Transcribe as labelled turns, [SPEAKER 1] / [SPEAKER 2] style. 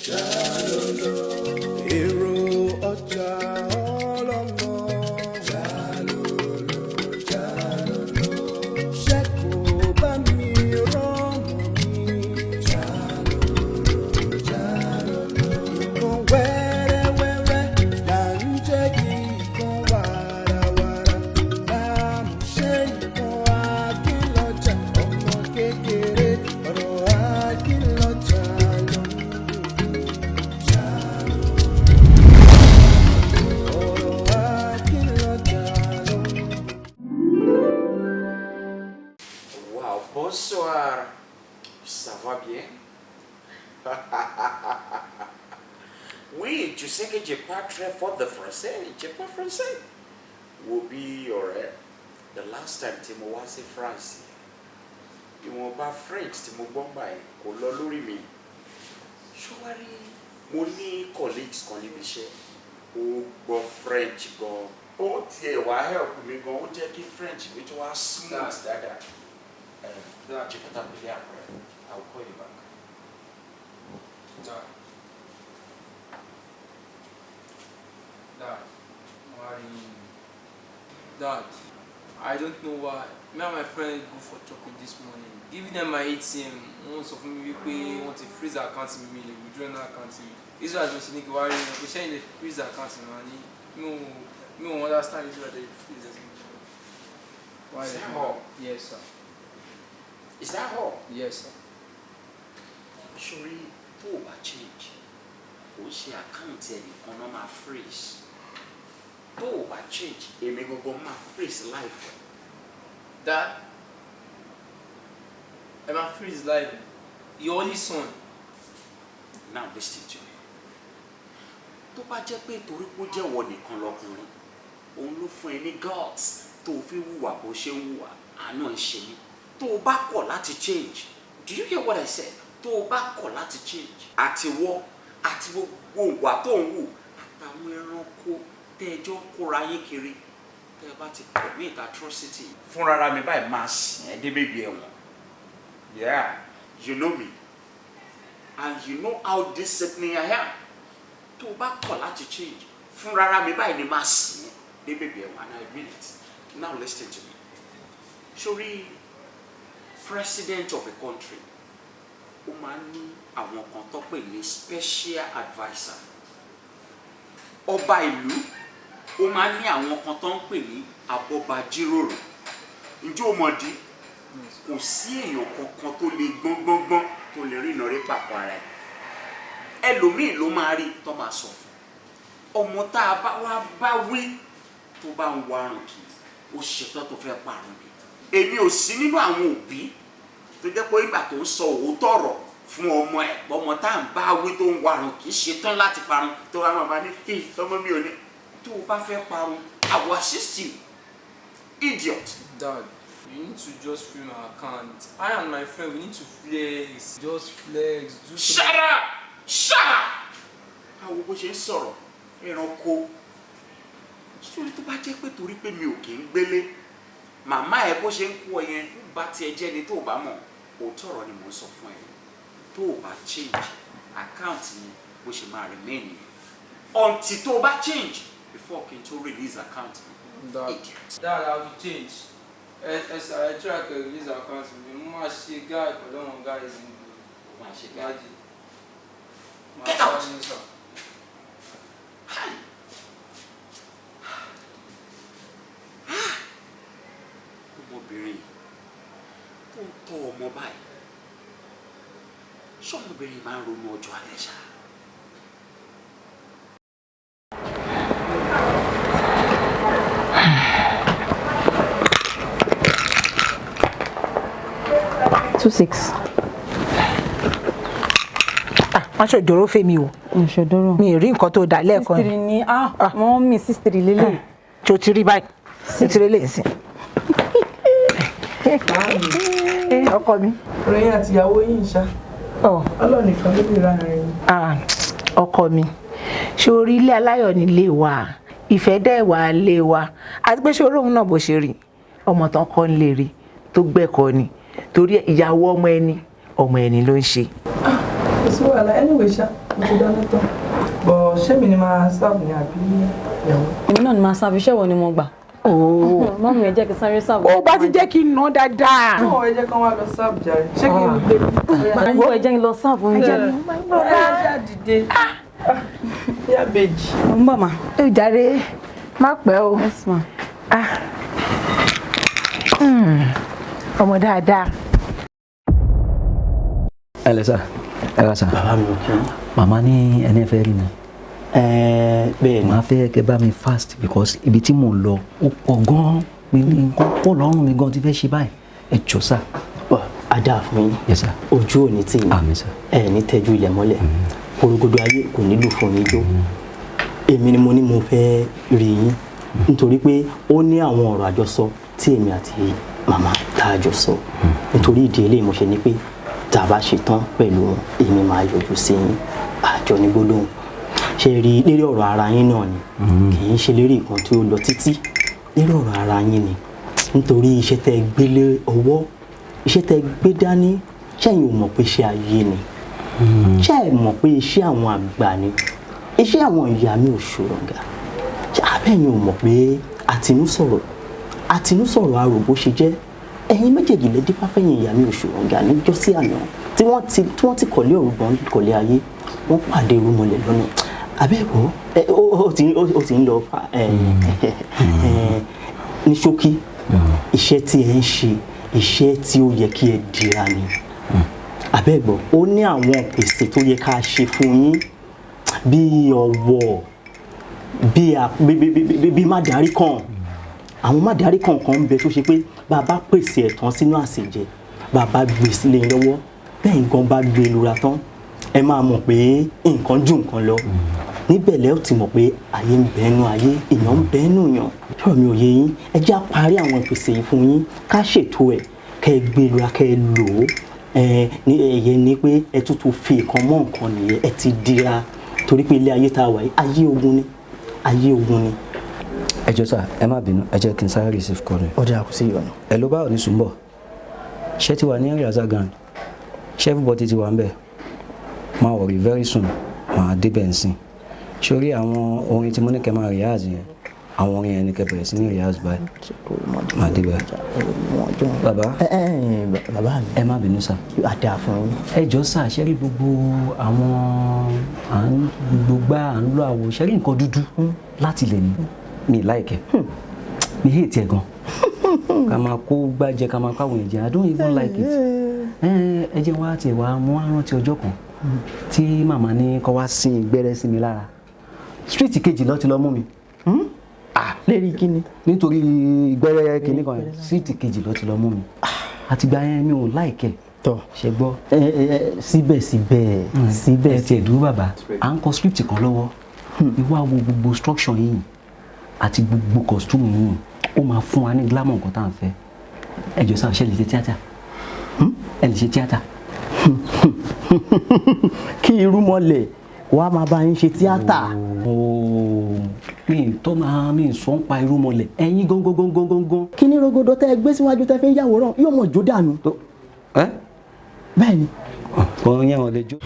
[SPEAKER 1] Jalolo. Èrò ọjà ọlọ́mọ. Jalolo, jalolo. Ṣé kò bá mi rọ́mọ mi? Jalolo, jalolo. Nǹkan wẹ́rẹ́wẹ́rẹ́ là ń jẹ́ kí nǹkan wàràwàrà. Láàmú ṣe nǹkan akínlọ́jà ọmọ kékeré ọ̀rọ̀ akínlọ́jà ló ń dùn mí. Ọ̀rọ̀ akínlọ́jà ló ń dùn mí.
[SPEAKER 2] Wow, bonsoir. Ça va bien? Oui, tu sais que je parle très fort de français. Je parle français. Wo bí ọ̀rẹ́, the last time tí mo wá sí France, ìwọ̀nba French tí mo gbọ́ gbà yẹn kò lọ lórí mi. Ṣọwárí, mo ní colleagues kan níbi iṣẹ́, ó gbọ́ French gan. Ó tiẹ̀ wá help mi gan, ó jẹ́ kí French mi tó wá smooth dáadáa. Je vais t'appeler après. I will call you back.
[SPEAKER 3] Dad. Dad. Why? Dad, I don't know why. Me and my friend go for chocolate this morning. Giving them my ATM, wọ́n sọ fún mi wípé wọ́n ti freeze account mi, mi lè withdraw ní account mi. Israel ló ṣe ní kí wá rí wọn pé ṣẹ́yìn lè freeze account mi wá ní mi ò understand Israel dey freeze it. Why?
[SPEAKER 2] Is that all?
[SPEAKER 3] Yes, sir.
[SPEAKER 2] Is that all?
[SPEAKER 3] Yes, sir.
[SPEAKER 2] Sori tó o bá change, kò ń ṣe account ẹnìkan náà máa freeze. Tó o bá change, èmi gangan máa freeze life ẹ.
[SPEAKER 3] Dad, ẹ máa freeze life. Your only son.
[SPEAKER 2] Now listen to me. Tó bá jẹ́ pé torí pé ó jẹ́wọ́ nìkan lọkùnrin, òun ló fún ẹ ní guts tó o fi hùwà bó ṣe ń hùwà, àánú ẹ̀ ń ṣe mí. Tó o bá kọ̀ láti change, do you hear what I said? Tó o bá kọ̀ láti change, àti wọ́ àti gbogbo ìwà tó ń hù àtàwọn ẹranko tẹ́ẹjọ́ kóra yín kiri tẹ́ ẹ bá ti commit atrocity. Fúnra mi báyìí máa sìn ẹ́ dé bèbí ẹ̀wọ̀n. Yeah, you know me and you know how disciplined I am. Tó o bá kọ̀ láti change, fúnra mi báyìí ni máa sìn ẹ́ dé bèbí ẹ̀wọ̀n, and I mean it. Now listen to me. Sori president of a country, ó máa ń ní àwọn kan tó pè ní special adviser. Ọba ìlú, ó máa ń ní àwọn kan tó ń pè ní abọ́bajíròrò. Ǹjẹ́ o mọ̀ dí? Kò sí èèyàn kankan tó lè gbọ́n gbọ́n gbọ́n tó lè rí ìnà rí pàpọ̀ ara ẹ̀. Ẹlòmíì ló máa rí tó máa sọ fún ọmọ tá a bá wá bá wí tó bá ń warùn kì í, ó ṣetán tó fẹ́ parun ni. Èmi ò sí nínú àwọn òbí tó jẹ́ pé ìgbà tó ń sọ òótọ́ ọ̀rọ̀ fún ọmọ ẹ̀, ọmọ tá à ń bá wí tó ń warùn kì í ṣetán láti parun tó wá máa ní kí ọmọ mi ò ní. Tó o bá fẹ́ parun, I will assist you, idiot.
[SPEAKER 3] Dad, you need to just free my account. I and my friend, we need to flex. Just flex. Do
[SPEAKER 2] Shut up! Shut up! Báwo bó ṣe ń sọ̀rọ̀ ẹranko sórí? Tó bá jẹ́ pé torí pé mi ò kì í gbélé màmá ẹ bó ṣe ń kú ọ yẹn ń bá tiẹ̀ jẹ́ ni, tó o bá mọ̀, òótọ́ ọ̀rọ̀ ni mò ń sọ fún ẹ. Tó o bá change, account yẹn bó ṣe máa remain yẹn until tó o bá change before kí n tó release account mi.
[SPEAKER 3] Dad,
[SPEAKER 2] Idiot.
[SPEAKER 3] Dad, I will change. Ẹ ẹ sir, ẹ try to release account mi. Mo máa ṣe guy pẹ̀lú àwọn guys ní
[SPEAKER 2] Ó máa ṣe guy.
[SPEAKER 3] Daddy.
[SPEAKER 2] Get out.
[SPEAKER 3] Sir.
[SPEAKER 2] Hi. Ah! Ọmọbìnrin yìí tó ń tọ́ ọmọ báyìí, ṣọmọbìnrin máa ń ronú ọjọ́ alẹ́ ṣá.
[SPEAKER 4] 26. Ah, wọ́n ṣòjòrò fèmí o.
[SPEAKER 5] Ìṣòdòrò.
[SPEAKER 4] Mi ì rí nǹkan tó dà lẹ́ẹ̀kan.
[SPEAKER 5] 63 ni. Ah, wọ́n mi 63 lélẹ̀.
[SPEAKER 4] Tí o ti rí báyìí, tí ti rí lè sìn. Ọkọ mi.
[SPEAKER 6] Ọ̀rẹ́ yín àti ìyàwó yìí ń ṣá. Ọlọ́run nìkan ló lè ra ara yín.
[SPEAKER 4] Ah, ọkọ mi, ṣé orí ilé aláyọ̀ nílé wa, ìfẹ́ dẹ̀ wà lé wa, àti pé ṣé orí òun náà bó ṣe rí ọmọ tán kọ́ ń lè rí tó gbẹ̀kọ́ ni, torí ìyàwó ọmọ ẹni ọmọ ẹni ló ń ṣe.
[SPEAKER 6] Kò sí wàhálà, anyway ṣá, mo ti dáná tán. Bọ̀ ṣé mi ni máa serve ni àbí ìyàwó?
[SPEAKER 5] Èmi náà ni màá serve, iṣẹ́ wo ni mo gbà? Mummy, ẹ jẹ́ kí n sáré serve.
[SPEAKER 4] Ó bá ti jẹ́ kí n ná dáadáa.
[SPEAKER 6] Náà ẹ jẹ́ kán wá lọ serve jàre. Ṣé kí n gbé?
[SPEAKER 5] Mo ẹ jẹ́ kí n lọ serve oúnjẹ.
[SPEAKER 6] Ẹ ṣáà dìde. Yá bèjì.
[SPEAKER 5] Mo ń bọ̀ mà.
[SPEAKER 4] Ẹ jàre, má pẹ́ o.
[SPEAKER 5] Yes ma.
[SPEAKER 4] Ah. Ọmọ dáadáa.
[SPEAKER 7] Ẹ lẹ sà, ẹ ra sà.
[SPEAKER 8] Bàbá mi ò kí n.
[SPEAKER 7] Màmá ní ẹni fẹ́ rí mi.
[SPEAKER 8] Bẹ́ẹ̀ ni.
[SPEAKER 7] Màá fẹ́ kẹ́ bá mi fast because ibi tí mò ń lọ ó pọ̀ gan-an, mi ní nǹkan pọ̀ lọ́rùn mi gan ti fẹ́ ṣe báyìí. Ẹ jọ sà.
[SPEAKER 8] A dáa fún yín.
[SPEAKER 7] Yes sir.
[SPEAKER 8] Ojú ò ní tì yín.
[SPEAKER 7] Àmín sà.
[SPEAKER 8] Ẹ ní tẹ́jú ilẹ̀ mọ́lẹ̀. Korogodo ayé kò nílò fún yín jó. Èmi ni mo ní mo fẹ́ rí yín nítorí pé ó ní àwọn ọ̀rọ̀ àjọsọ tí èmi àti màmá tá a jọ sọ. Nítorí ìdí eléyìí mo ṣe ní pé tá a bá ṣe tán pẹ̀lú wọn, èmi máa yọjú sí yín, àjọ ní gbólóhùn. Ṣe rí lérí ọ̀rọ̀ ara yín náà ni, kì í ṣe lérí nǹkan tí ó lọ títí, lérí ọ̀rọ̀ ara yín ni. Nítorí iṣẹ́ tẹ́ gbé lé ọwọ́, iṣẹ́ tẹ́ gbé dání, ṣẹ́yìn ò mọ̀ pé iṣẹ́ ayé ni? Ṣé ẹ mọ̀ pé iṣẹ́ àwọn àgbà ni? Iṣẹ́ àwọn ìyá mi ò ṣòrọ̀ǹgà. Ṣé abẹ́yìn ò mọ̀ pé àtinúsọ̀rọ̀ àtinúsọ̀rọ̀ arò bó ṣe jẹ́? Ẹ̀yin méjèèjì lè dífá fẹ́yìn ìyá mi ò ṣòrọ̀ǹgà níjọ́sí àná tí wọ́n ti kọ̀lé ọ̀rùbọ̀n kọ̀lé ayé, wọ́n pàdé irúnmọlẹ̀ lọ́nà. Abẹ́ẹ̀kọ́ ó ti ń lọ ní ṣókí. Iṣẹ́ tí ẹ ń ṣe, iṣẹ́ tí ó yẹ kí ẹ dira ni. Abẹ́ẹ̀gbọ́, ó ní àwọn pèsè tó yẹ ká ṣe fún yín bíi ọ̀wọ̀, bíi mádàrí kan. Àwọn mádàrí kankan ń bẹ tó ṣe pé bàbá pèsè ẹ̀tàn sínú àsèjẹ, bàbá gbé sílé lọ́wọ́, bẹ́ẹ̀ nǹkan bá gbé lura tán, ẹ máa mọ̀ pé nǹkan ju nǹkan lọ. Níbẹ̀ lẹ́ ò ti mọ̀ pé ayé ń bẹ́nu ayé, èèyàn ń bẹ́nu èèyàn. Ṣọ́ọ̀ mi ò yé yín, ẹ jẹ́ á parí àwọn ìpèsè yìí fún yín, ká ṣètò ẹ̀, kẹ́ ẹ gbé lura, kẹ́ ẹ lò ó. Ẹ̀yẹ ni pé ẹ tútù fi nǹkan mọ́ nǹkan nìyẹn, ẹ ti dira torí pé ilé ayé tá a wà yìí, ayé ogun ni, ayé ogun ni.
[SPEAKER 7] Ẹ jọ̀ọ́ sà, ẹ má bínú, ẹ jẹ́ kí n sáré receive call mi.
[SPEAKER 8] Ó dáa, kò sí ìyọnu.
[SPEAKER 7] Ẹ ló bá òní sùn bọ̀. Ṣé ti wà ní Raza Grand? Ṣé everybody ti wà ń bẹ̀? Máa worry, very soon, màá débẹ̀ ń sìn. Sórí àwọn orin tí mo ní kẹ́ máa rehearse yẹn, àwọn orin yẹn ni kẹ́ bẹ̀rẹ̀ sí ní rehearse báyìí. Màá débẹ̀. Bàbá.
[SPEAKER 8] Bàbá mi.
[SPEAKER 7] Ẹ má bínú sà.
[SPEAKER 8] A dáa fún yín.
[SPEAKER 7] Ẹ jọ̀ọ́ sà, ṣé rí gbogbo àwọn à ń gbogbo à ń lo àwọ̀, ṣé rí nǹkan dúdú láti lè ní mi láìkẹ́, mi hate ẹ̀ gan. Ká máa kó gbájẹ, ká máa káwọn èèyàn jẹ, I don't even like it. Ẹ jẹ́ wá tiẹ̀ wá mú rántí ọjọ́ kan tí màmá ní kó wá sin gbẹ́rẹ́ sí mi lára. Street kejì ló ti lọ mú mi.
[SPEAKER 8] Lérí kíni?
[SPEAKER 7] Nítorí gbẹ́rẹ́ kíní kan yẹn, street kejì ló ti lọ mú mi. Àtìgbà yẹn mi ò láìkẹ́.
[SPEAKER 8] Tọ́.
[SPEAKER 7] Ṣe gbọ́.
[SPEAKER 8] Síbẹ̀síbẹ̀ síbẹ̀.
[SPEAKER 7] Ẹ tiẹ̀ dúró bàbá, à ń kọ script kan lọ́wọ́. Ìwà wo gbogbo structure yìí àti gbogbo costume yìí, ó máa fún wa ní glamour nǹkan tá à ń fẹ́. Ẹ jọ̀ọ́ sà, ṣe lè ṣe tíátà? Ẹ lè ṣe tíátà?
[SPEAKER 8] Kí irúnmọlẹ̀ wàá máa bá yín ṣe tíátà.
[SPEAKER 7] Mi tó máa mi sọ ń pa irúnmọlẹ̀, ẹ̀yin gangan gangan gangan.
[SPEAKER 8] Kí ni rogodo tẹ́ ẹ gbé síwájú tẹ́ fi ń yàwòrán yóò mọ̀ jó dànù. Bẹ́ẹ̀ ni.
[SPEAKER 7] Kò yẹn ò lè jó.